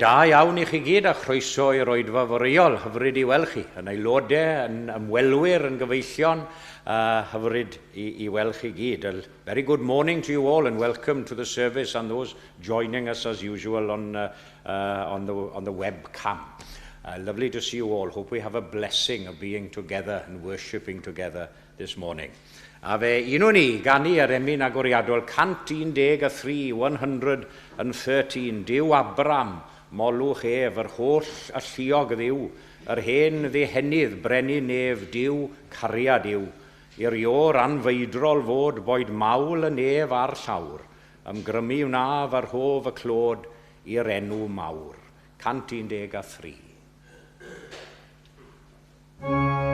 Da iawn i chi gyd a chroeso i'r oedfa foreol. Hyfryd i weld chi, yn aelodau, yn ymwelwyr, yn gyfeillion, hyfryd i weld chi gyd. A very good morning to you all and welcome to the service and those joining us as usual on the webcam. Lovely to see you all. Hope we have a blessing of being together and worshipping together this morning. A fe unwn ni ganu yr emyn agoriadol 113, 113, Duw Abram, molwch ef, yr holl alluog Dduw, yr hen ddihenydd, brenin nef, Duw cariad yw, i'r iôr anfeidrol fod boed mawl y nef a'r llawr, ymgrymu wnaf ar hof y clod i'r enw mawr. 113. Duw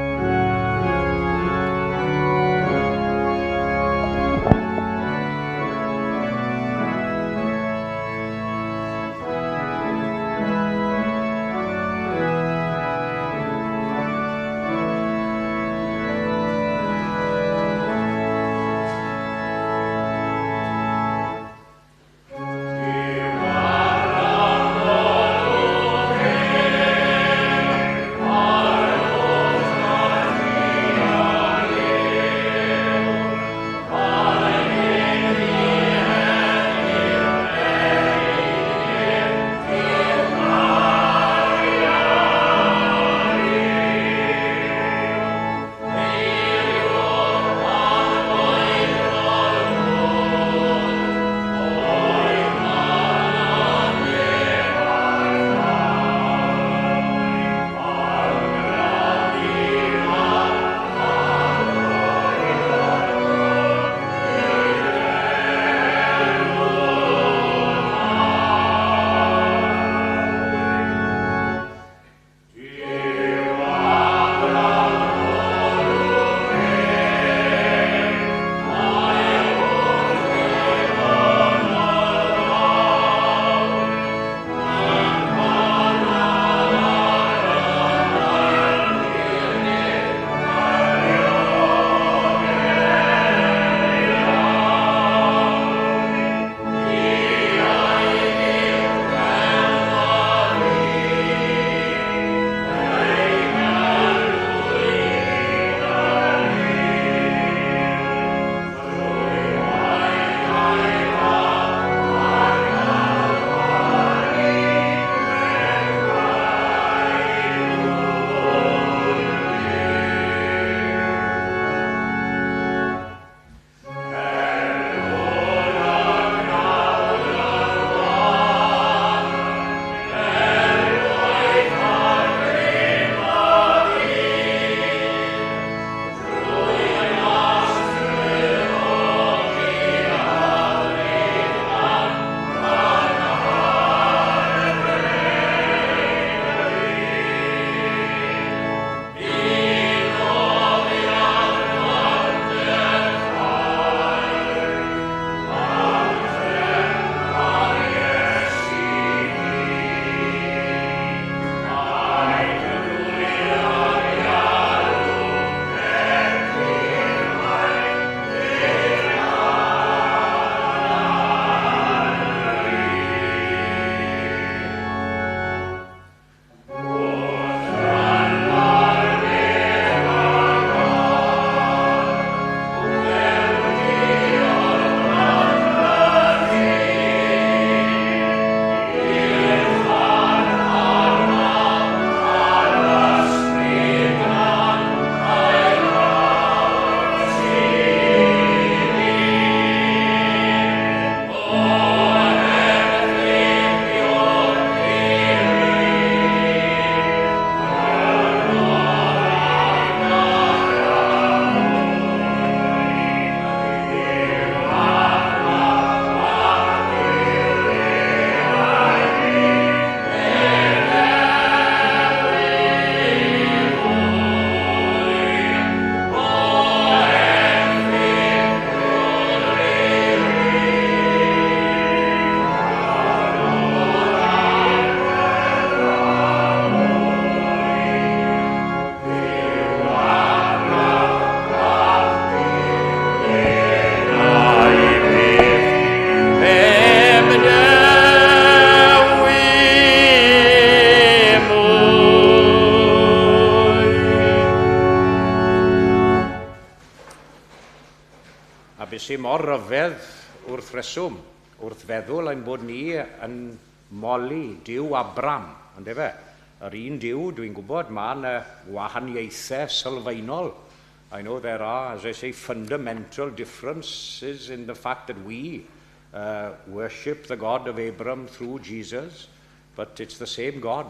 Beth sy'n mor ryfedd wrth reswm, wrth feddwl ein bod ni yn moli Duw Abram, on'd efe? Yr un Duw, dwi'n gwybod, mae yna wahaniaethau sylfaenol. I know there are, as I say, fundamental differences in the fact that we worship the God of Abram through Jesus, but it's the same God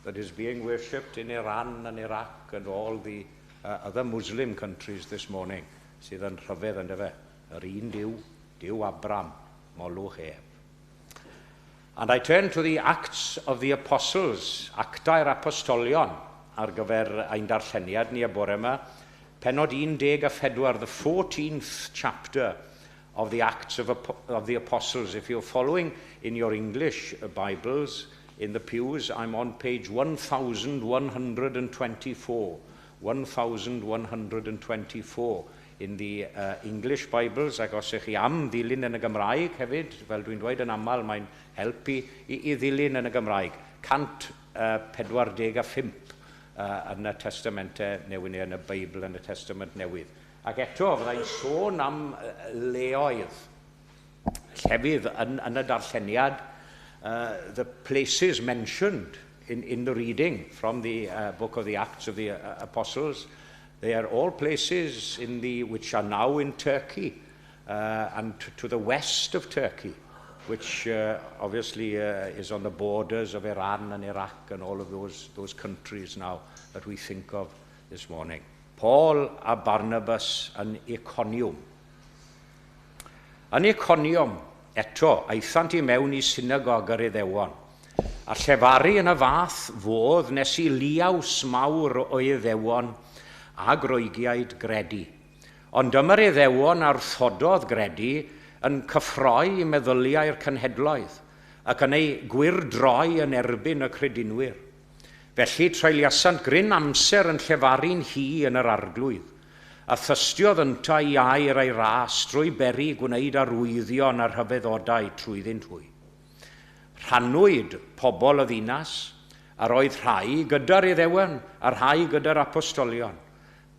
that is being worshipped in Iran and Iraq and all the other Muslim countries this morning, sydd yn rhyfedd, on'd efe? Yr un Duw, Duw Abram, molwch ef. And I turn to the Acts of the Apostles, Actau'r Apostolion, ar gyfer ein darlleniad ni y bore yma. Pennod 14, the 14th chapter of the Acts of the Apostles. If you're following in your English Bibles in the pews, I'm on page 1124. 1124 in the English Bibles, ac os ych chi am ddilyn yn y Gymraeg hefyd, fel dwi'n dweud yn aml, mae'n helpu i ddilyn yn y Gymraeg. 145 yn y Testamentau Newydd neu yn y Beibl yn y Testament Newydd. Ac eto, fyddai'n sôn am leoedd, llefydd yn y darlleniad, the places mentioned in the reading from the book of the Acts of the Apostles. They are all places which are now in Turkey and to the west of Turkey, which obviously is on the borders of Iran and Iraq and all of those countries now that we think of this morning. Paul a Barnabas yn Iconium. Yn Iconium, eto, aethant i mewn i synagog yr Iddewon, a llefaru yn y fath fodd nes i liaws mawr o Iddewon a Groegiaid gredu. Ond dyma'r Iddewon a wrthododd gredu yn cyffroi meddyliau'r cenhedloedd ac yn eu gwyrdroi yn erbyn y credinwyr. Felly treuliasant gryn amser yn llefaru'n hy yn yr Arglwydd, a thystiodd yntau i air ei ras drwy beri gwneud arwyddion a rhyfeddodau trwyddynt hwy. Rhannwyd pobl y ddinas, a roedd rhai gyda'r Iddewon a rhai gyda'r apostolion.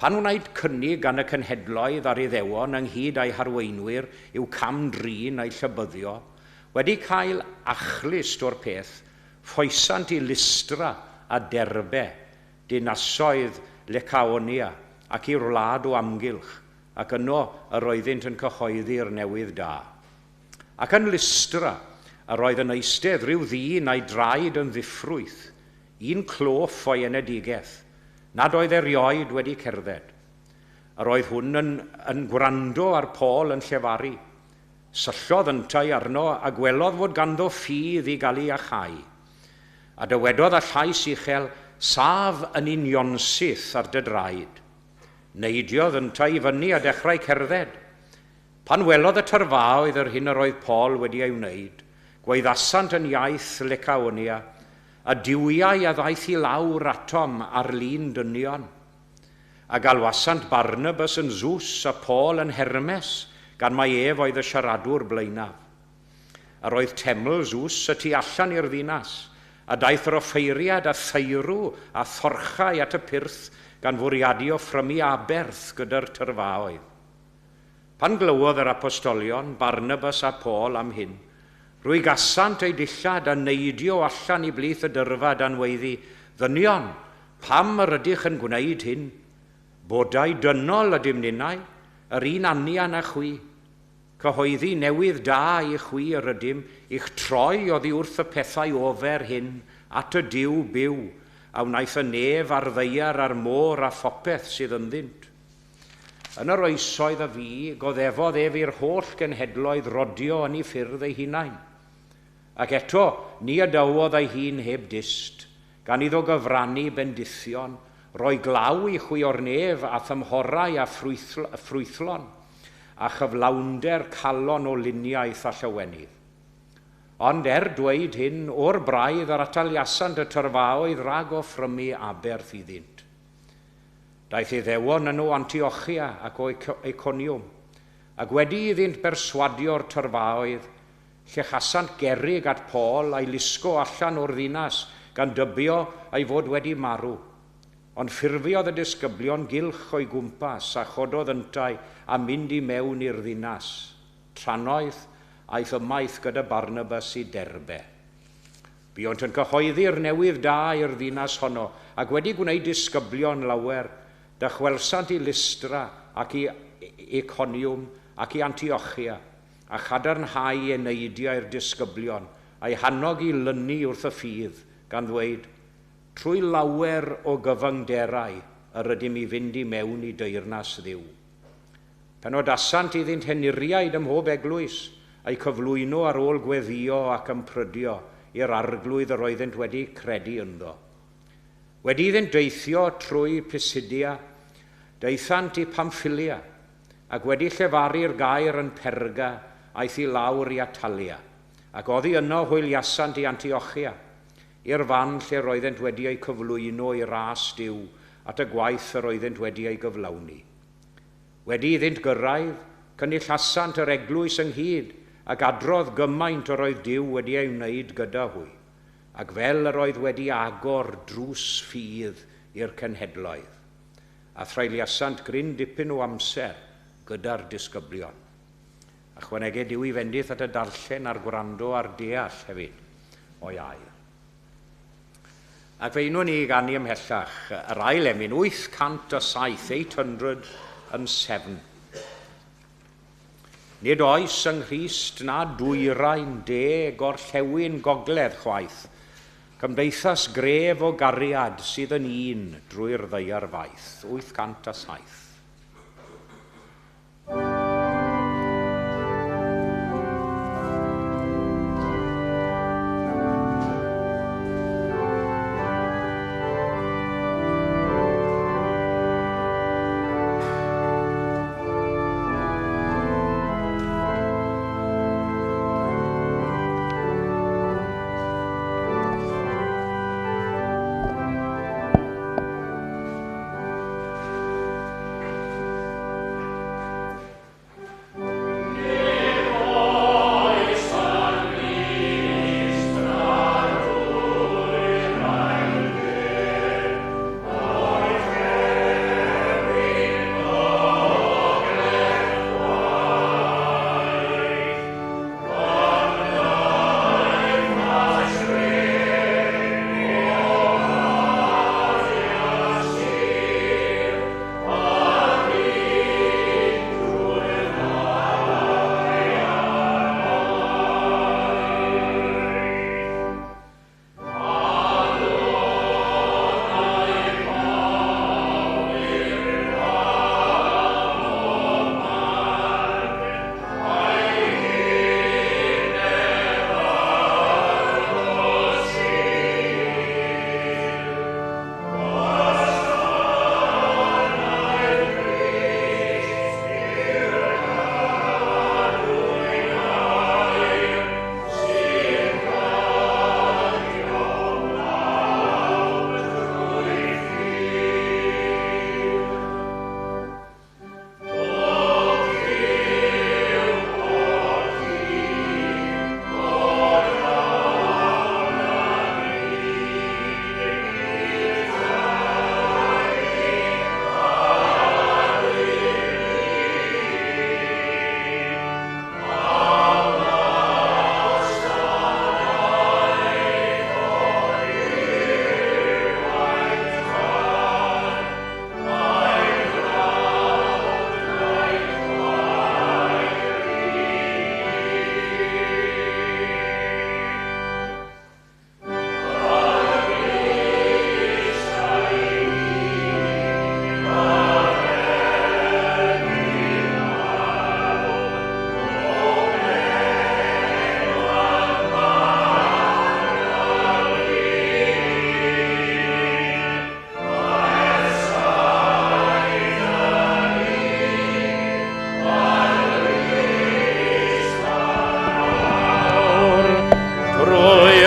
Pan wnaed cynnig gan y cenhedloedd a'r Iddewon ynghyd â'u harweinwyr i'w cam-drin a'u llybyddio, wedi cael achlust o'r peth, ffoesant i Lystra a Derbe, dinasoedd Lycaonia, ac i'r wlad o amgylch, ac yno yr oeddynt yn cyhoeddi'r newydd da. Ac yn Lystra, yr oedd yn eistedd rhyw ddyn a'i draed yn ddiffrwyth, un cloff o'i enedigaeth, nad oedd erioed wedi cerdded. Yr oedd hwn yn gwrando ar Paul yn llefaru. Syllodd yntau arno a gwelodd fod ganddo ffydd i gael ei iachau. A dywedodd â llais uchel, "Saf yn unionsyth ar dy draed." Neidiodd yntau i fyny a dechrau cerdded. Pan welodd y tyrfaoedd yr hyn yr oedd Paul wedi ei wneud, gwaeddasant yn iaith Lycaonia, "Y duwiau a ddaeth i lawr atom ar lun dynion." A galwasant Barnabas yn Zeus a Paul yn Hermes, gan mai ef oedd y siaradwr blaenaf. Yr oedd teml Zeus y tu allan i'r ddinas, a daeth yr offeiriad a theirw a thorchau at y pyrth gan fwriadu offrymu aberth gyda'r tyrfaoedd. Pan glywodd yr apostolion, Barnabas a Paul, am hyn, rwygasant eu dillad a neidio allan i blith y dyrfa dan weiddi, "Ddynion, pam yr ydych yn gwneud hyn? Bodau dynol ydym ninnau, yr un anian â chwi. Cyhoeddi newydd da i chwi yr ydym, i'ch troi oddi wrth y pethau ofer hyn at y Duw byw, a wnaeth y nef a'r ddaear a'r môr a phopeth sydd ynddynt. Yn yr oesoedd a fu, goddefodd ef i'r holl genhedloedd rodio yn eu ffyrdd eu hunain. Ac eto, ni adawodd ei hun heb dyst, gan iddo gyfrannu bendithion, roi glaw i chwi o'r nef a thymhorau a ffrwythlon, a chyflawnder calon o luniaeth a llawenydd." Ond er dweud hyn, o'r braidd yr ataliasant y tyrfaoedd rhag offrymu aberth iddynt. Daeth Iddewon yno o Antiochia ac o Iconiwm, ac wedi iddynt berswadio'r tyrfaoedd, llechasant gerrig at Paul a'i lusgo allan o'r ddinas, gan dybio ei fod wedi marw. Ond ffurfiodd y disgyblion gylch o'i gwmpas a chododd yntau a mynd i mewn i'r ddinas. Trannoeth aeth ymaith gyda Barnabas i Derbe. Buont yn cyhoeddi'r newydd da i'r ddinas honno ac wedi gwneud disgyblion lawer, dychwelsant i Lystra ac i Iconiwm ac i Antiochia a chadarnhau eneidiau'r disgyblion a'i hannog i lynu wrth y ffydd gan ddweud, trwy lawer o gyfyngderau yr ydym i fynd i mewn i deyrnas Dduw. Penodasant iddynt henuriaid ym mhob eglwys, a'i cyflwyno ar ôl gweddio ac ymprydio i'r arglwydd yr oeddent wedi credu ynddo. Wedi iddynt deithio trwy Pisidia, daethant i Pamphylia, ac wedi llefaru'r gair yn Perga, aeth i lawr i Atalia, ac oddi yno hwyliasant i Antiochia, i'r fan lle roeddent wedi eu cyflwyno i ras Duw at y gwaith yr oeddent wedi ei gyflawni. Wedi iddynt gyrraedd, cynullasant yr eglwys ynghyd ac adrodd gymaint yr oedd Duw wedi ei wneud gyda hwy, ac fel yr oedd wedi agor drws ffydd i'r cenhedloedd. A threuliasant gryn dipyn o amser gyda'r disgyblion. Ychwaneged Duw i fendith at y darllen a'r gwrando a'r deall hefyd o'i air. Ac fe unwn ni ganu ymhellach yr ail emyn 807, 807. Nid oes yng Nghrist na dwyrain, de, gorllewin, gogledd chwaith. Cymdeithas gref o gariad sydd yn un drwy'r ddaear faith. 807.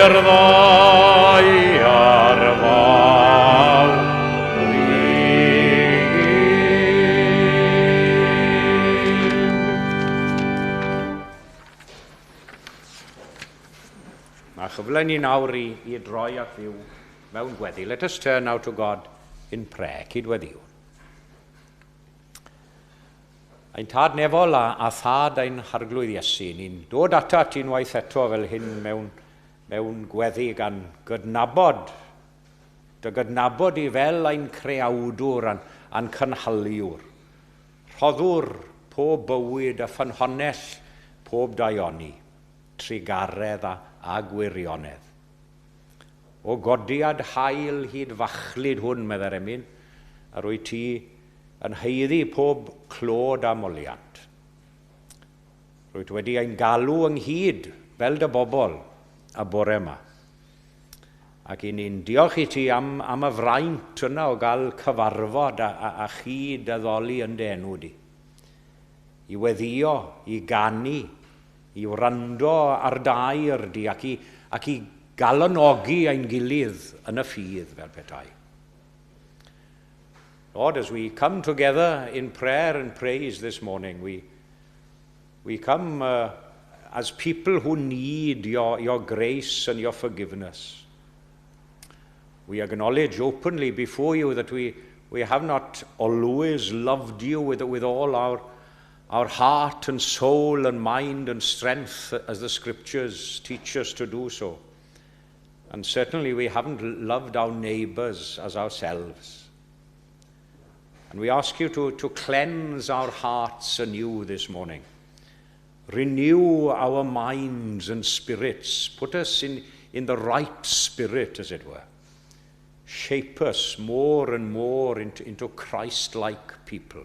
Ddaear fawr i gyd. Mae chyfle ni nawr i droi at Dduw mewn gweddi. Let us turn now to God in prayer. Cydweddïwn. Ein Tad nefol a Thad ein Harglwydd Iesu, ni'n dod atat unwaith eto fel hyn mewn gweddi gan gydnabod, dy gydnabod i fel ein creawdwr a'n cynhaliwr, rhoddwr pob bywyd a ffynhonnell pob daioni, trugaredd a gwirionedd. O godiad haul hyd fachlud hwn, meddai'r emyn, a rwyt ti yn haeddu pob clod a moliant. Rwyt wedi ein galw ynghyd fel dy bobl y bore yma. Ac i ni'n diolch i ti am y fraint yna o gael cyfarfod a chyd addoli yn dy enw di. I weddio, i ganu, i wrando ar dy air di ac i galonogi ein gilydd yn y ffydd fel petai. Lord, as we come together in prayer and praise this morning, we come as people who need your grace and your forgiveness. We acknowledge openly before you that we have not always loved you with all our heart and soul and mind and strength as the scriptures teach us to do so. And certainly we haven't loved our neighbours as ourselves. And we ask you to cleanse our hearts anew this morning. Renew our minds and spirits. Put us in the right spirit, as it were. Shape us more and more into Christ-like people.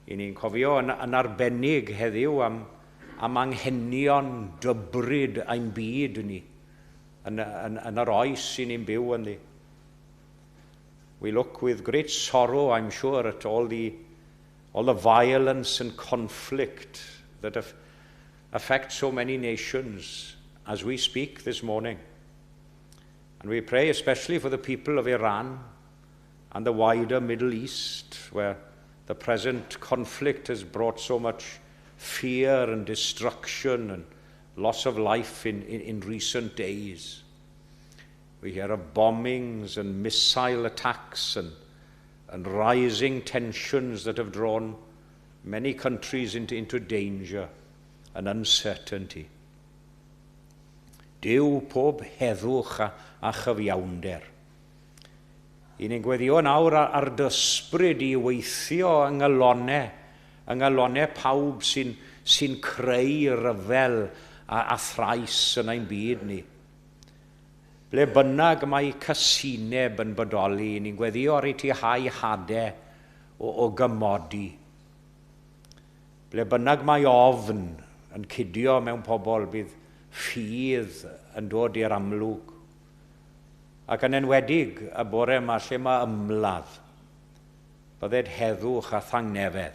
I ni'n cofio yn arbennig heddiw am anghenion dybryd ein byd ni yn yr oes i ni'n byw ynddi. We look with great sorrow, I'm sure, at all the violence and conflict that affect so many nations as we speak this morning. And we pray especially for the people of Iran and the wider Middle East, where the present conflict has brought so much fear and destruction and loss of life in recent days. We hear of bombings and missile attacks and rising tensions that have drawn many countries into danger and uncertainty. Duw pob heddwch a chyfiawnder. I ni'n gweddio nawr ar dy ysbryd i weithio yng nghalonau pawb sy'n creu rhyfel a thrais yn ein byd ni. Ble bynnag mae casineb yn bodoli, ni'n gweddio ar i ti hau hadau o gymodi. Ble bynnag mae ofn yn cydio mewn pobl, bydd ffydd yn dod i'r amlwg. Ac yn enwedig y bore yma lle mae ymladd, bydded heddwch a thangnefedd.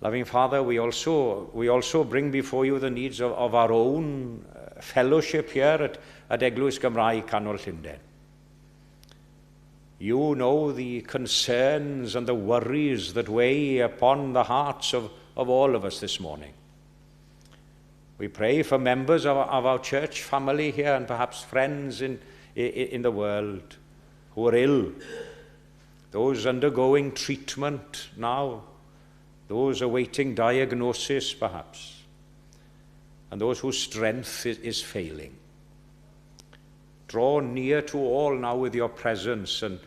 Loving Father, we also bring before you the needs of our own fellowship here at Eglwys Gymraeg Canol Llundain. You know the concerns and the worries that weigh upon the hearts of all of us this morning. We pray for members of our church family here and perhaps friends in the world who are ill, those undergoing treatment now, those awaiting diagnosis perhaps, and those whose strength is failing. Draw near to all now with your presence and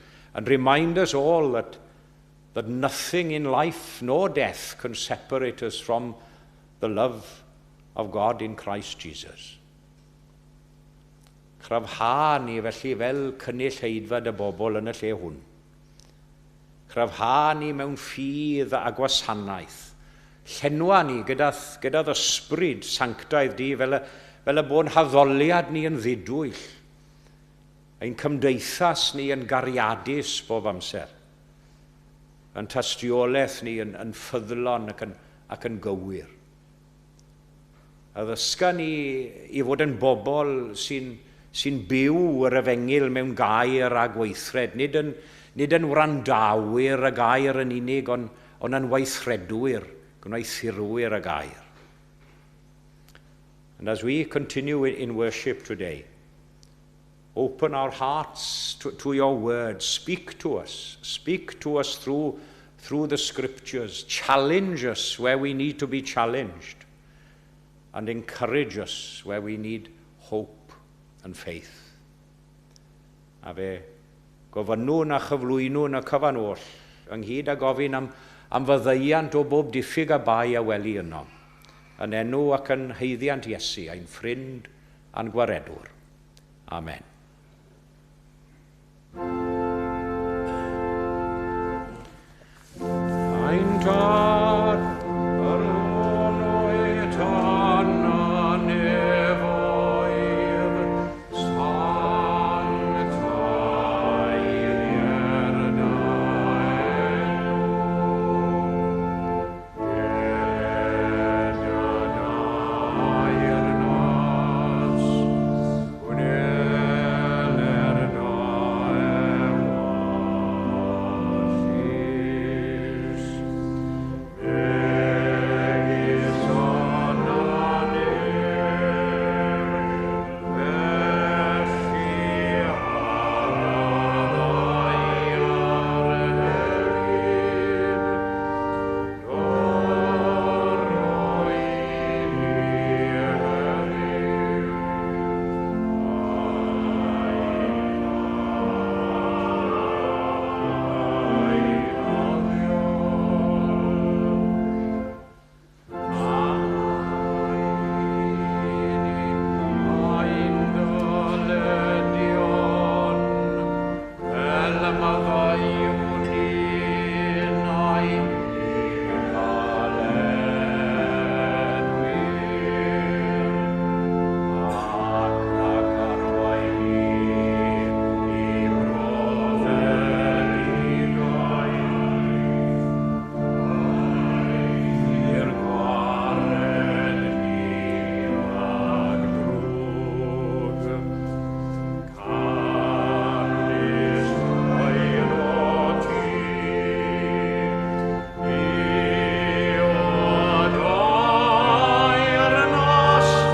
remind us all that nothing in life nor death can separate us from the love of God in Christ Jesus. Cryfha ni felly fel cynulleidfa dy bobl yn y lle hwn. Cryfha ni mewn ffydd a gwasanaeth. Llenwa ni gyda ysbryd sanctaidd di fel y bo'n haddoliad ni yn ddidwyll. Ein cymdeithas ni yn gariadus bob amser. Yn tystiolaeth ni yn ffyddlon ac yn gywir. Addysga ni i fod yn bobl sy'n byw yr efengyl mewn gair a gweithred, nid yn wrandawyr y gair yn unig, ond yn weithredwyr, gwneuthurwyr y gair. And as we continue in worship today, Open our hearts to your word. Speak to us. Speak to us through the scriptures. Challenge us where we need to be challenged. And encourage us where we need hope and faith. A fe gofynnwn a chyflwynwn y cyfan oll, ynghyd â gofyn am faddeuant o bob diffyg a bai a weli yno, yn enw ac yn haeddiant Iesu, ein ffrind a'n gwaredwr. Amen. Ein Tad, yr hwn wyt yn y nefoedd, sancteiddier dy enw. Deled dy deyrnas, gwneler dy ewyllys. Megis yn y nef, felly ar y ddaear hefyd. Dy roi ni heddiw ein dyddiol. Ein dyledion, fel y maddeuwn ninnau i'n dyledwyr. Ac nac arwain ni i brofedigaeth, I'r gwared ni rhag drwg. Canys eiddo ti yw y deyrnas a'r nerth a'r gogoniant yn oes oesoedd.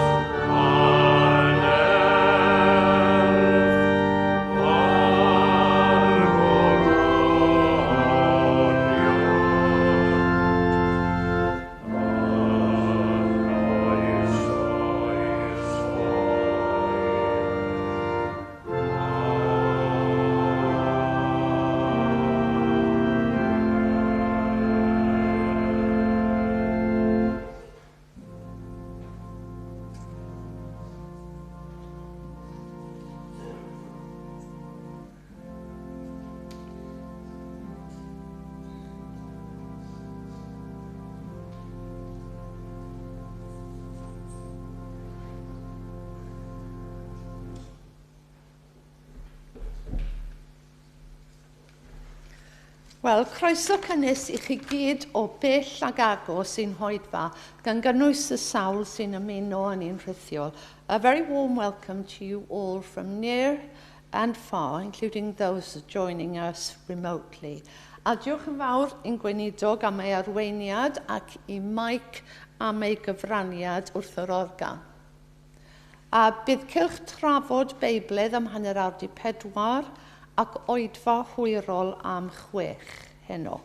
Wel, croeso cynnes i chi gyd o bell ag agos i'n hoedfa, gan gynnwys y sawl sy'n ymuno â ni'n rhithiol. A very warm welcome to you all from near and far, including those joining us remotely. A diolch yn fawr i'n gweinidog am ei arweiniad ac i Mike am ei gyfraniad wrth yr organ. A bydd cylch trafod Beiblaidd am 3:30 ac oedfa hwyrol am 6 heno.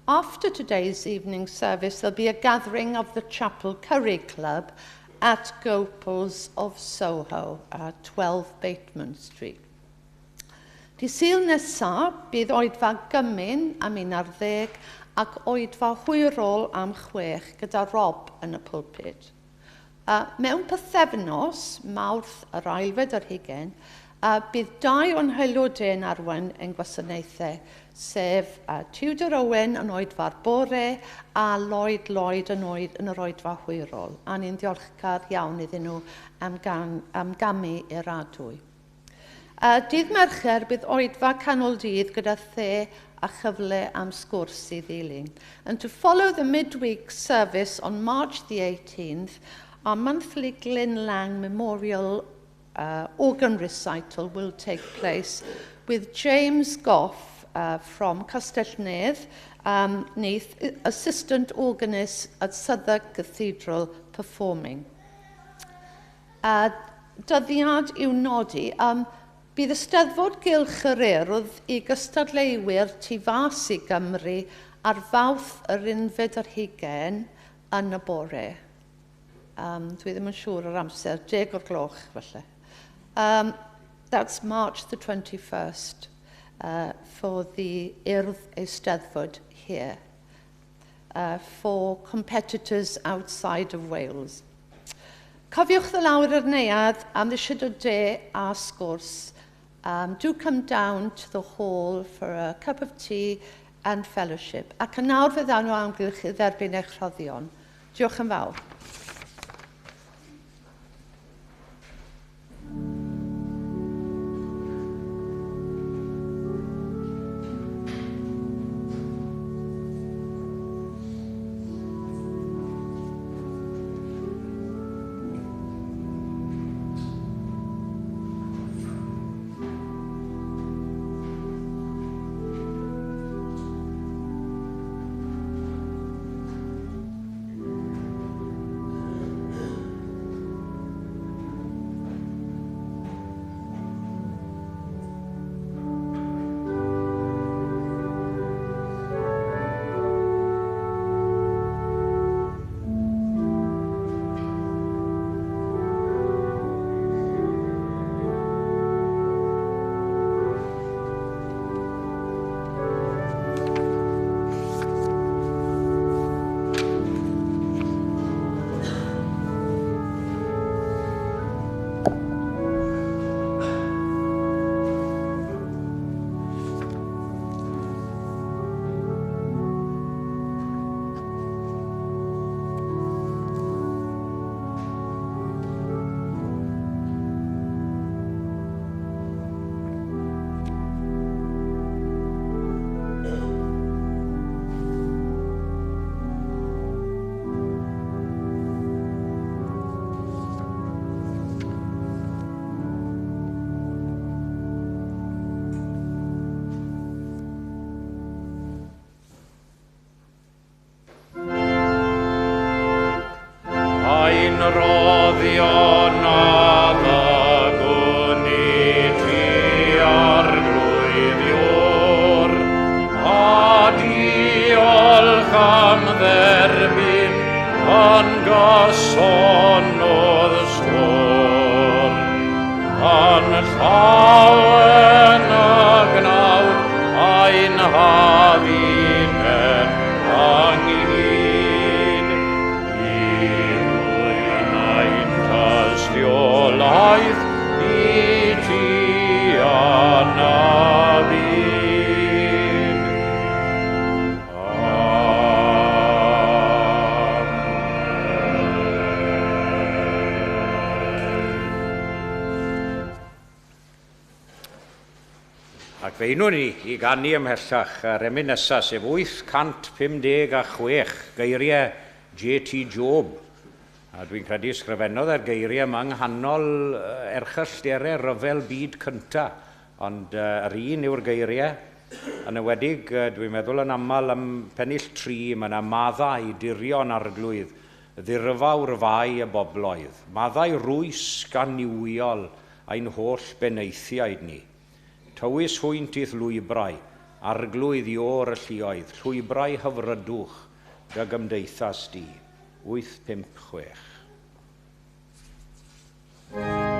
After today's evening service, there'll be a gathering of the Chapel Curry Club at Gopal's of Soho at 12 Bateman Street. Dydd Sul nesaf, bydd oedfa gymun am 11 ac oedfa hwyrol am 6 gyda Rob yn y pulpit. Mewn pythefnos, Mawrth yr 20, bydd dau o'n haelodau yn arwain ein gwasanaethau, sef Tudor Owen yn oedfa'r bore a Lloyd Lloyd yn yr oedfa hwyrol. A ni'n ddiolchgar iawn iddyn nhw am gamu i'r adwy. Dydd Mercher bydd oedfa canol dydd gyda the a chyfle am sgwrs i ddilyn. And to follow the midweek service on March the 18th, our monthly Glyn Lang Memorial organ recital will take place with James Goff from Castell Nedd, Neath, assistant organist at Southwark Cathedral, performing. Dyddiad i'w nodi. Bydd y Steddfod Gylch yr Urdd i gystadleuwyr tu fas i Gymru ar Fawrth yr 21 yn y bore. Dwi ddim yn siŵr o'r amser, 10 o'r gloch falle. That's March the 21st for the Urdd Eisteddfod here for competitors outside of Wales. Cofiwch ddod lawr i'r neuadd am ddisied o de a sgwrs. Do come down to the hall for a cup of tea and fellowship. Ac yn nawr fe ddawn nhw amgylch i dderbyn eich rhoddion. Diolch yn fawr. Ein roddion a ddygwn i ti Arglwydd Iôr, a diolch am dderbyn yn gyson o'dd stôr. Yn llawen y gnawn ein hadduned ynghyd, i ddwyn ein tystiolaeth i ti yn y byd. Amen. Ac fe unwn ni i ganu ymhellach yr emyn nesaf, sef 856, geiriau J.T. Job. A dwi'n credu ysgrifennodd e'r geiriau yma yng nghanol erchyllterau rhyfel byd cynta, ond yr un yw'r geiriau. Yn enwedig, dwi'n meddwl yn aml am pennill 3, mae yna maddau dirion arglwydd, ddirfawr fai y bobloedd, maddau rwysg a niwiol ein holl benaethiaid ni. Tywys hwynt i'th lwybrau, arglwydd Iôr y lluoedd, llwybrau hyfrydwch dy gymdeithas di. 856. Amen.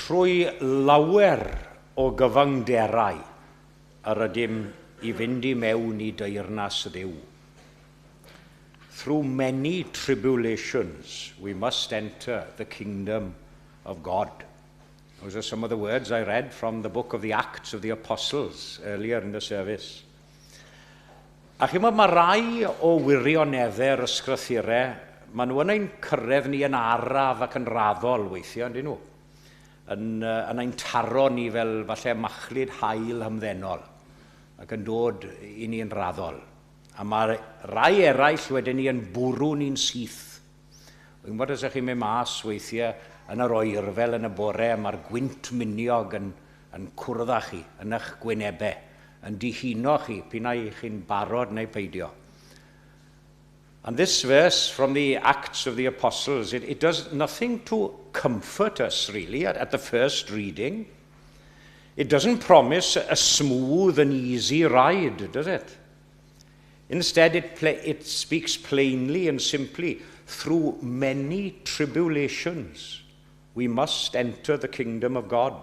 Trwy lawer o gyfyngderau yr ydym i fynd i mewn i deyrnas Dduw. Through many tribulations we must enter the kingdom of God. Those are some of the words I read from the book of the Acts of the Apostles earlier in the service. A chi'mod, mae rai o wirioneddau'r ysgrythurau, maen nhw yn ein cyrraedd ni yn araf ac yn raddol weithiau, yndyn nhw? Yn ein taro ni fel falle machlud haul hamddenol ac yn dod i ni yn raddol. A mae rai eraill wedyn ni yn bwrw ni'n syth. Wy'n gwybod os ydych chi'n mynd mas weithiau yn yr oerfel yn y bore, mae'r gwynt miniog yn cwrdd â chi, yn eich gwynebau, yn dihuno chi, p'un ai chi'n barod neu peidio. And this verse from the Acts of the Apostles, it does nothing to comfort us, really, at the first reading. It doesn't promise a smooth and easy ride, does it? Instead, it speaks plainly and simply: through many tribulations, we must enter the kingdom of God.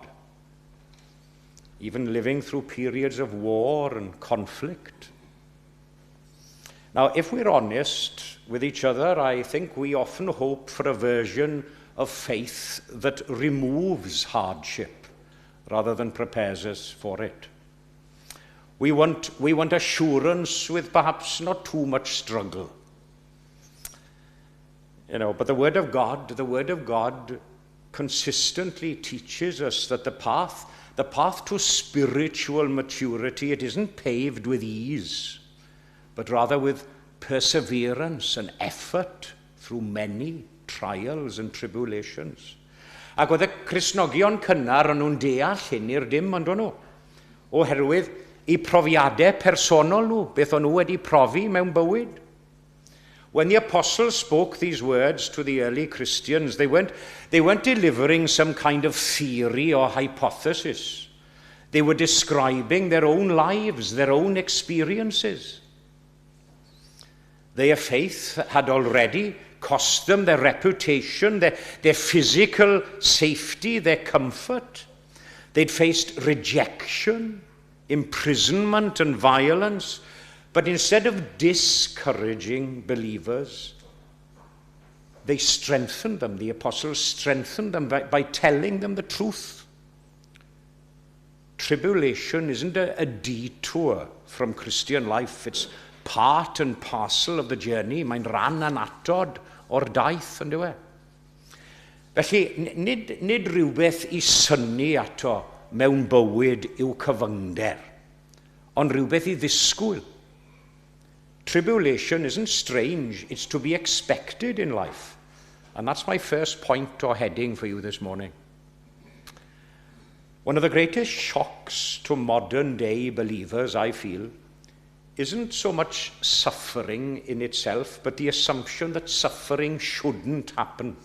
Even living through periods of war and conflict. Now, if we're honest with each other, I think we often hope for a version of faith that removes hardship rather than prepares us for it. We want assurance with perhaps not too much struggle. But the Word of God consistently teaches us that the path to spiritual maturity, it isn't paved with ease, but rather with perseverance and effort through many trials and tribulations. Ac oedd y Cristnogion cynnar o'n nhw'n deall hyn i'r dim, ond nhw. Oherwydd eu profiadau personol nhw, beth o'n nhw wedi profi mewn bywyd. When the apostles spoke these words to the early Christians, they weren't delivering some kind of theory or hypothesis. They were describing their own lives, their own experiences. Their faith had already cost them their reputation, their physical safety, their comfort. They'd faced rejection, imprisonment, and violence. But instead of discouraging believers, they strengthened them. The apostles strengthened them by telling them the truth. Tribulation isn't a detour from Christian life. It's part and parcel of the journey. Mae'n rhan annatod o'r daith, yn dyw e? Felly, nid rhywbeth i synnu ato mewn bywyd yw cyfyngder, ond rhywbeth i ddisgwyl. Tribulation isn't strange, it's to be expected in life. And that's my first point or heading for you this morning. One of the greatest shocks to modern day believers, I feel, isn't so much suffering in itself, but the assumption that suffering shouldn't happen.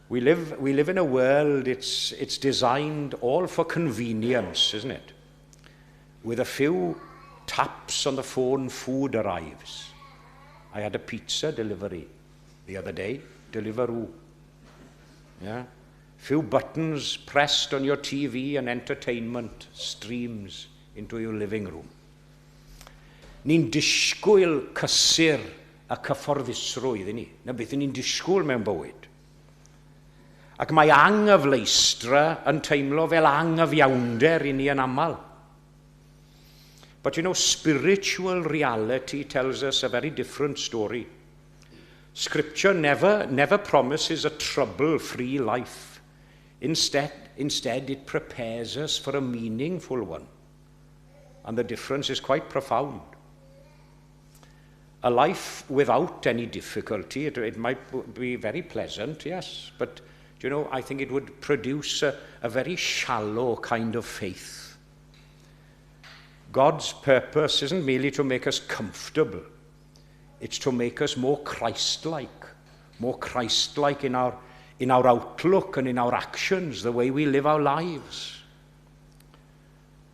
We live in a world, it's designed all for convenience, isn't it? With a few taps on the phone, food arrives. I had a pizza delivery the other day, Deliveroo. Yeah? Few buttons pressed on your TV and entertainment streams into your living room. Ni'n disgwyl cysur a cyfforddusrwydd i ni. Na beth ni'n disgwyl mewn bywyd. Ac mae anghyfleustra yn teimlo fel anghyfiawnder i ni yn aml. But spiritual reality tells us a very different story. Scripture never promises a trouble-free life. Instead, it prepares us for a meaningful one. And the difference is quite profound. A life without any difficulty, it might be very pleasant, yes, but I think it would produce a very shallow kind of faith. God's purpose isn't merely to make us comfortable. It's to make us more Christ-like in our outlook and in our actions, the way we live our lives.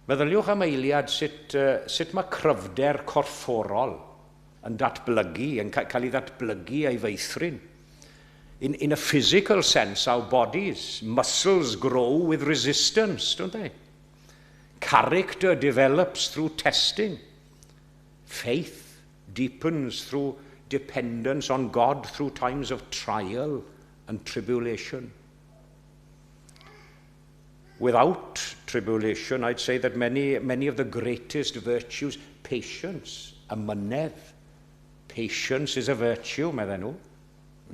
Meddyliwch am eiliad sut mae cryfder corfforol yn datblygu, yn cael ei ddatblygu a'i feithrin. In a physical sense, our bodies, muscles grow with resistance, don't they? Character develops through testing. Faith deepens through dependence on God through times of trial and tribulation. Without tribulation, I'd say that many, many of the greatest virtues, patience, amynedd. Patience is a virtue, medden nhw.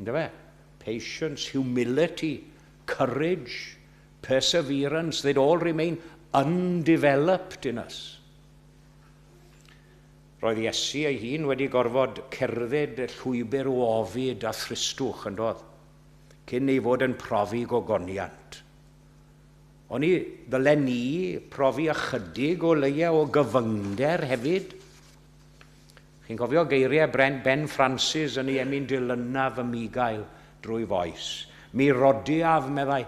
Yndyfe? Patience, humility, courage, perseverance, they'd all remain undeveloped in us. Roedd Iesu ei hun wedi gorfod cerdded llwybr o ofid a thristwch yn doedd, cyn ei fod yn profi gogoniant. Oni ddylen ni profi ychydig o leia o gyfyngder hefyd? Chi'n cofio geiriau Ben Francis yn ei emyn "Dilyna fy Mugail drwy f'oes"? "Mi rodiaf," meddai,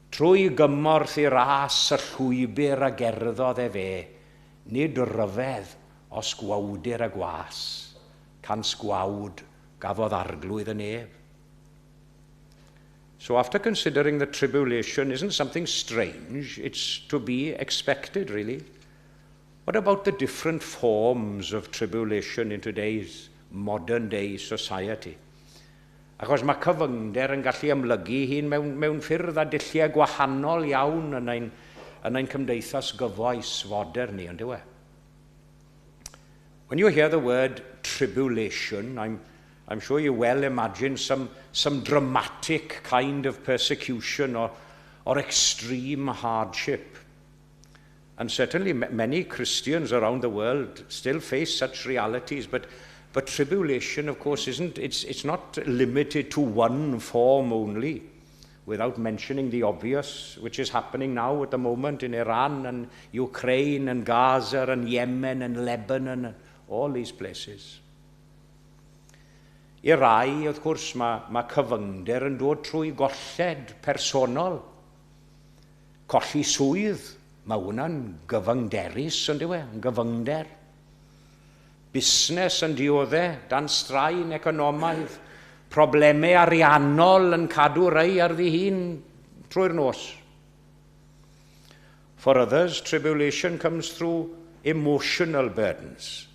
"trwy gymorth ei ras y llwybr a gerddodd efe, nid ryfedd os gwawdir y gwas, cans gwawd gafodd Arglwydd y nef." So after considering that tribulation isn't something strange, it's to be expected, really. What about the different forms of tribulation in today's modern day society? Achos mae cyfyngder yn gallu amlygu hun mewn ffyrdd a dulliau gwahanol iawn yn ein cymdeithas gyfoes fodern ni, on'd yw e? When you hear the word tribulation, I'm sure you well imagine some dramatic kind of persecution or extreme hardship. And certainly many Christians around the world still face such realities, but tribulation, of course, isn't, it's not limited to one form only, without mentioning the obvious, which is happening now at the moment in Iran and Ukraine and Gaza and Yemen and Lebanon and all these places. I rai, wrth gwrs, mae cyfyngder yn dod trwy golled personol. Colli swydd, mae hwnna'n gyfyngderus, on'd yw e, yn gyfyngder. Busnes yn dioddef dan straen economaidd, problemau ariannol yn cadw rai ar ddihun trwy'r nos. For others, tribulation comes through emotional burdens.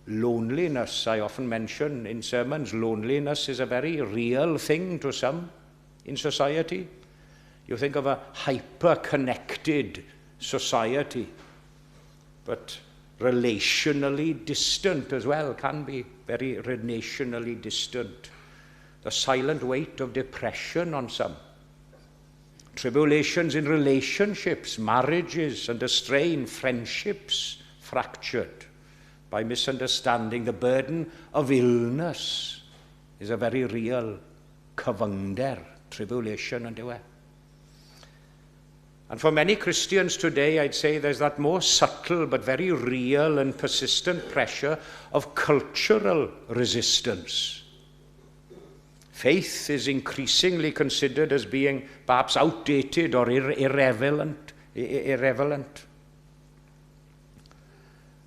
Loneliness, I often mention in sermons, loneliness is a very real thing to some in society. You think of a hyper-connected society, but relationally distant as well, can be very relationally distant. The silent weight of depression on some. Tribulations in relationships, marriages under strain, friendships fractured by misunderstanding. The burden of illness is a very real cyfyngder, tribulation, on'd yw e? And for many Christians today, I'd say there's that more subtle but very real and persistent pressure of cultural resistance. Faith is increasingly considered as being perhaps outdated or irrelevant. Irrelevant.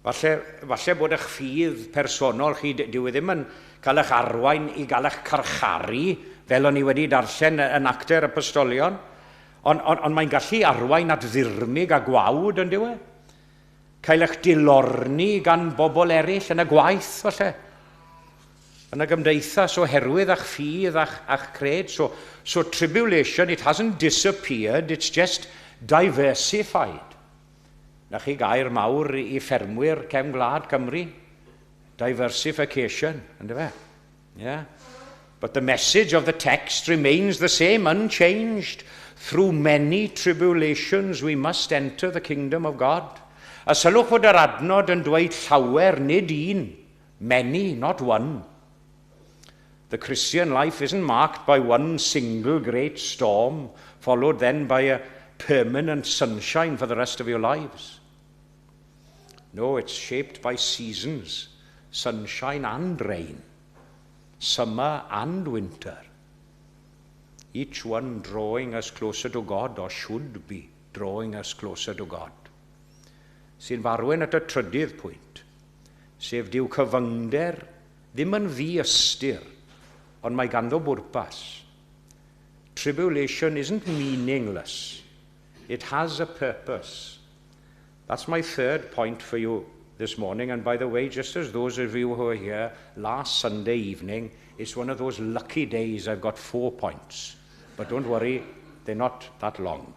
Falle bod eich ffydd personol chi, dyw e ddim yn cael eich arwain i gael eich carcharu, fel o'n i wedi darllen yn Actau'r Apostolion, ond mae'n gallu arwain at ddirmyg a gwawd, on'd yw e? Cael eich dilorni gan bobl eraill yn y gwaith, falle. Yn y gymdeithas oherwydd eich ffydd a'ch cred. So tribulation, it hasn't disappeared, it's just diversified. 'Na chi gair mawr i ffermwyr cefn gwlad Cymru. Diversification, on'd yw e? Yeah. But the message of the text remains the same, unchanged. Through many tribulations we must enter the kingdom of God. A sylwch fod yr adnod yn dweud llawer, nid un. Many, not one. The Christian life isn't marked by one single great storm, followed then by a permanent sunshine for the rest of your lives. No, it's shaped by seasons, sunshine and rain, summer and winter. Each one drawing us closer to God, or should be drawing us closer to God. Sy'n f'arwain at y trydydd pwynt, sef dyw cyfyngder ddim yn ddi-ystyr, ond mae ganddo bwrpas. Tribulation isn't meaningless. It has a purpose. That's my third point for you this morning. And by the way, just as those of you who are here last Sunday evening, it's one of those lucky days I've got 4 points. But don't worry, they're not that long.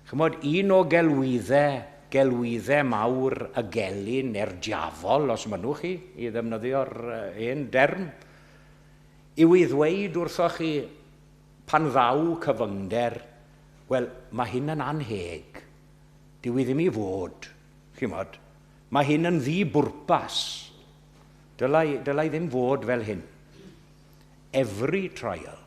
Chymod, un o gelwyddau mawr y gelyn neu'r diafol, os mynnwch chi, i ddefnyddio'r un derm, yw i ddweud wrthoch chi pan ddaw cyfyngder, wel, mae hyn yn anheg, dyw i ddim i fod, chymod, mae hyn yn ddi-bwrpas, dylai ddim fod fel hyn. Every trial,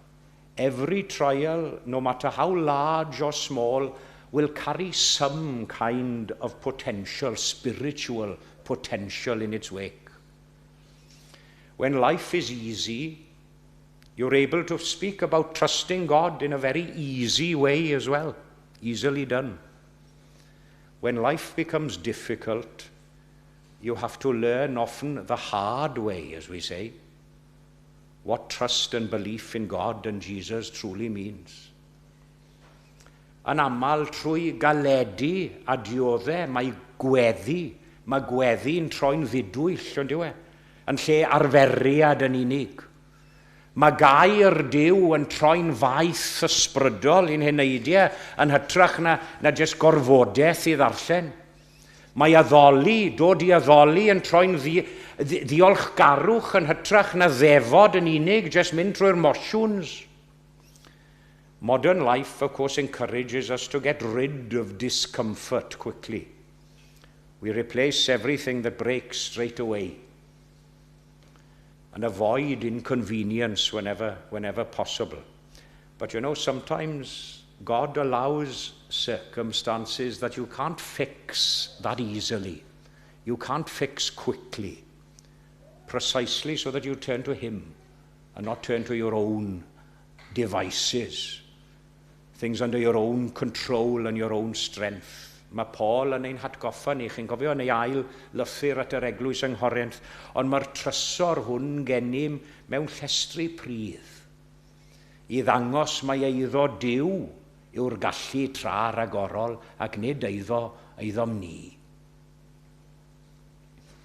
no matter how large or small, will carry some kind of potential, spiritual potential in its wake. When life is easy, you're able to speak about trusting God in a very easy way as well, easily done. When life becomes difficult, you have to learn often the hard way, as we say, what trust and belief in God and Jesus truly means. Yn aml trwy galedu a dioddau, mae gweddi'n troi'n ddidwyll, ond yw e, yn lle arferiad yn unig. Mae gair Duw yn troi'n faith ysbrydol i'n heneidiau yn hytrach na jyst gorfodaeth i ddarllen. Mae addoli, dod i addoli yn troi'n ddiolchgarwch yn hytrach na ddefod yn unig, jyst mynd trwy'r mosiwns. Modern life, of course, encourages us to get rid of discomfort quickly. We replace everything that breaks straight away and avoid inconvenience whenever possible. But you know, sometimes God allows circumstances that you can't fix that easily. You can't fix quickly, precisely so that you turn to Him and not turn to your own devices, things under your own control and your own strength. Mae Paul yn ein hatgoffa ni, chi'n cofio yn ei ail lythyr at yr eglwys yng Nghorinth, ond mae'r trysor hwn gennym mewn llestri pridd, i ddangos mai eiddo Duw yw'r gallu tra ragorol ac nid eiddom ni.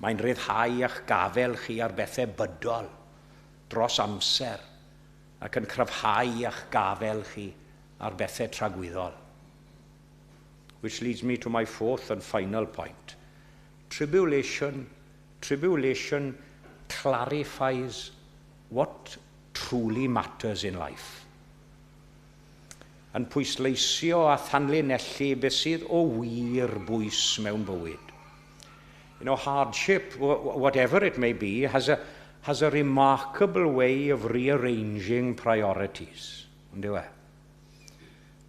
Mae'n rhyddhau eich gafel chi ar bethau bydol dros amser ac yn cryfhau eich gafel chi ar bethau tragwyddol. Which leads me to my fourth and final point. Tribulation clarifies what truly matters in life. Yn pwysleisio a thanlinellu beth sydd o wir bwys mewn bywyd. You know, hardship, whatever it may be, has a remarkable way of rearranging priorities. On'd yw e?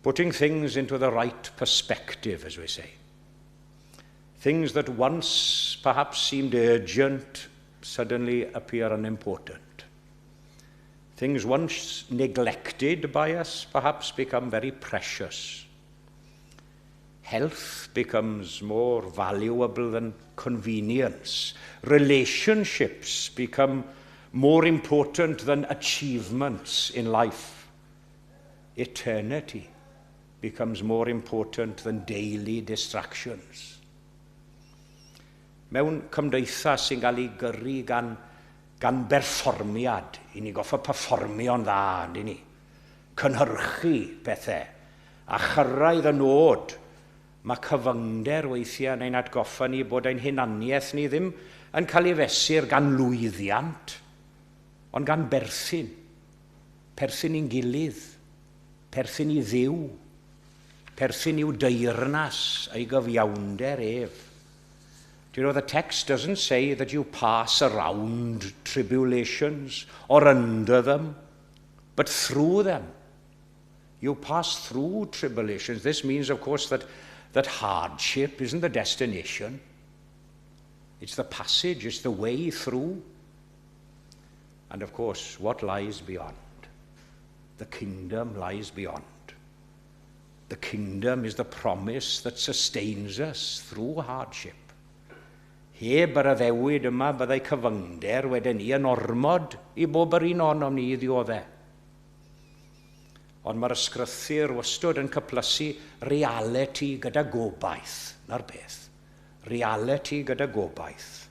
Putting things into the right perspective, as we say. Things that once perhaps seemed urgent suddenly appear unimportant. Things once neglected by us perhaps become very precious. Health becomes more valuable than convenience. Relationships become more important than achievements in life. Eternity becomes more important than daily distractions. Mewn cymdeithas sy'n cael ei gyrru gan berfformiad, i ni goffa perfformio'n dda, yndyn ni? Cynhyrchu pethau, a chyrraedd y nod. Mae cyfyngder weithiau yn ein atgoffa ni bod ein hunaniaeth ni ddim yn cael ei fesur gan lwyddiant, ond gan berthyn. Perthyn i'n gilydd, perthyn i Dduw, perthyn i'w deyrnas a'i gyfiawnder ef. Do you know, the text doesn't say that you pass around tribulations or under them, but through them. You pass through tribulations. This means, of course, that hardship isn't the destination. It's the passage, it's the way through. And of course, what lies beyond? The kingdom lies beyond. The kingdom is the promise that sustains us through hardship. Heb yr addewid yma byddai cyfyngder wedyn ni yn ormod i bob yr un ohonom ni i ddioddef. Ond mae'r ysgrythur wastod yn cyplysu reality gyda gobaith. 'Na'r peth. Reality gyda gobaith.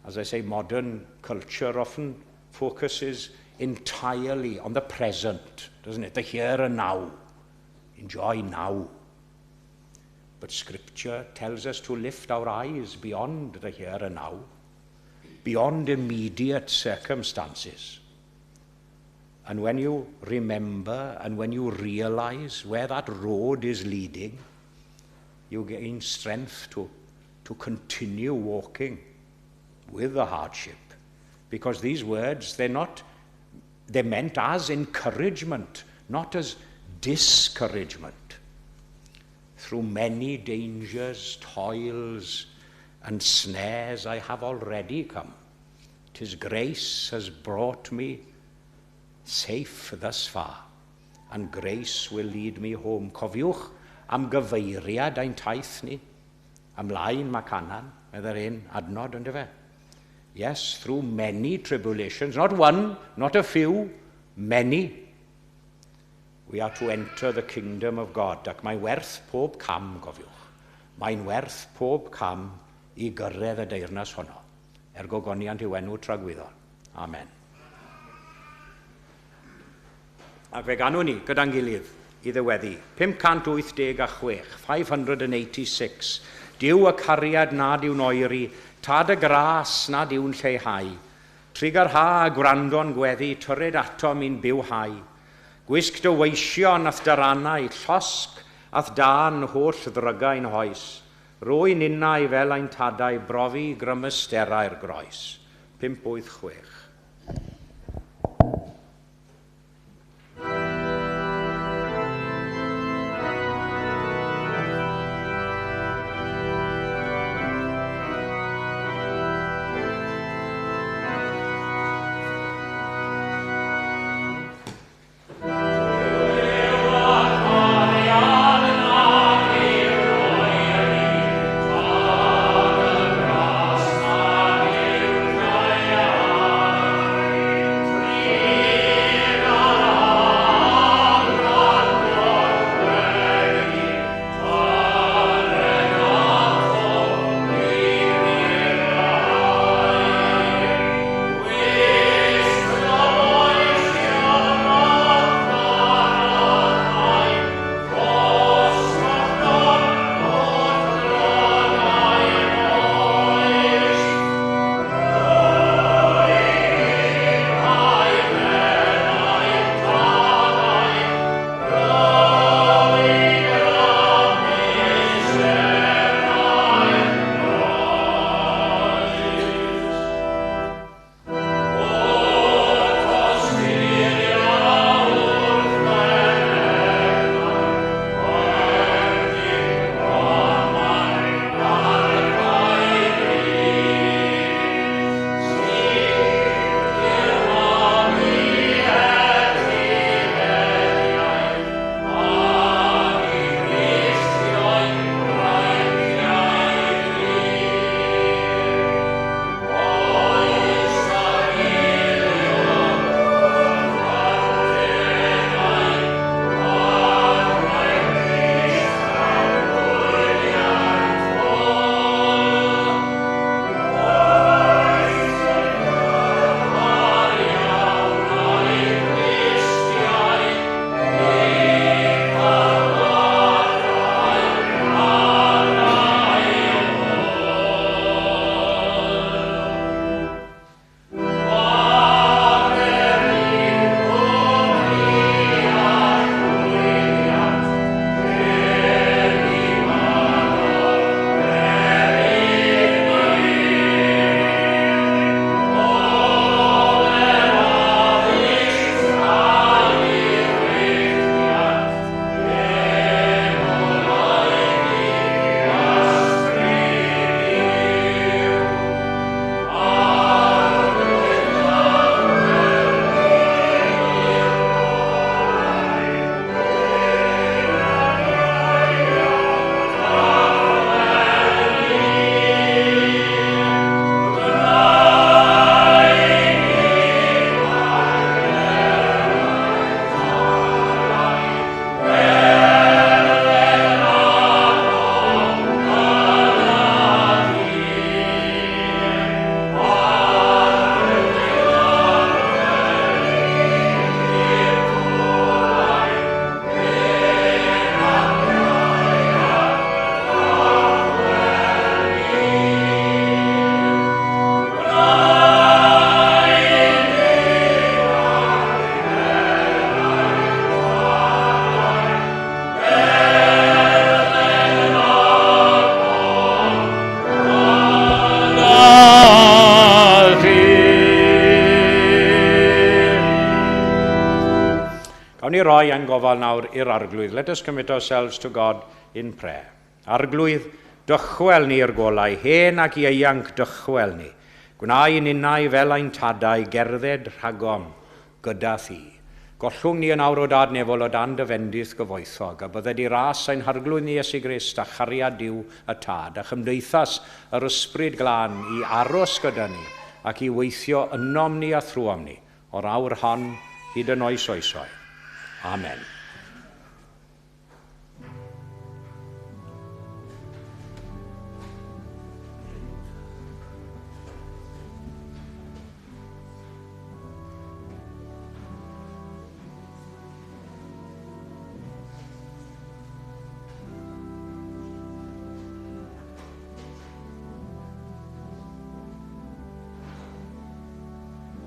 As I say, modern culture often focuses entirely on the present, doesn't it? The here and now. Enjoy now. But Scripture tells us to lift our eyes beyond the here and now, beyond immediate circumstances. And when you remember and when you realize where that road is leading, you gain strength to continue walking with the hardship. Because these words, they're not, they're meant as encouragement, not as discouragement. Through many dangers, toils, and snares I have already come. 'Tis grace has brought me safe thus far, and grace will lead me home. Cofiwch am gyfeiriad ein taith ni. Ymlaen mae Canaan, medde'r un adnod, on'd ife? Yes, through many tribulations, not one, not a few, many. We are to enter the kingdom of God, ac mae werth pob cam, gofiwch. Mae'n werth pob cam i gyrraedd y deyrnas honno, er gogoniant i'w enw tragwyddol. Amen. Ac fe ganwn ni gyda'n gilydd i ddiweddu. 586, 586. Duw y cariad nad yw'n oeri, tad y gras nad yw'n lleihau. Trugarha a gwrando'n gweddi, tyryd atom i'n bywhau. Gwisg dy weision a'th daranau, llosg a'th dân holl ddrygau'n hoes. Rho i ninnau fel ein tadau brofi grymusterau'r groes. 586. Gawn ni roi ein gofal nawr i'r Arglwydd. Let us commit ourselves to God in prayer. Arglwydd, dychwel ni i'r golau, hen ac ieuanc dychwel ni. Gwna i ninnau fel ein tadau gerdded rhagom gyda thi. Gollwng ni yn awr o Dad nefol o dan dy fendith gyfoethog, a bydded i ras ein Harglwydd ni Iesu Grist a chariad Duw y Tad, a chymdeithas yr Ysbryd Glân i aros gyda ni ac i weithio ynom ni a thrwom ni, o'r awr hon hyd yn oes oesoedd. Amen.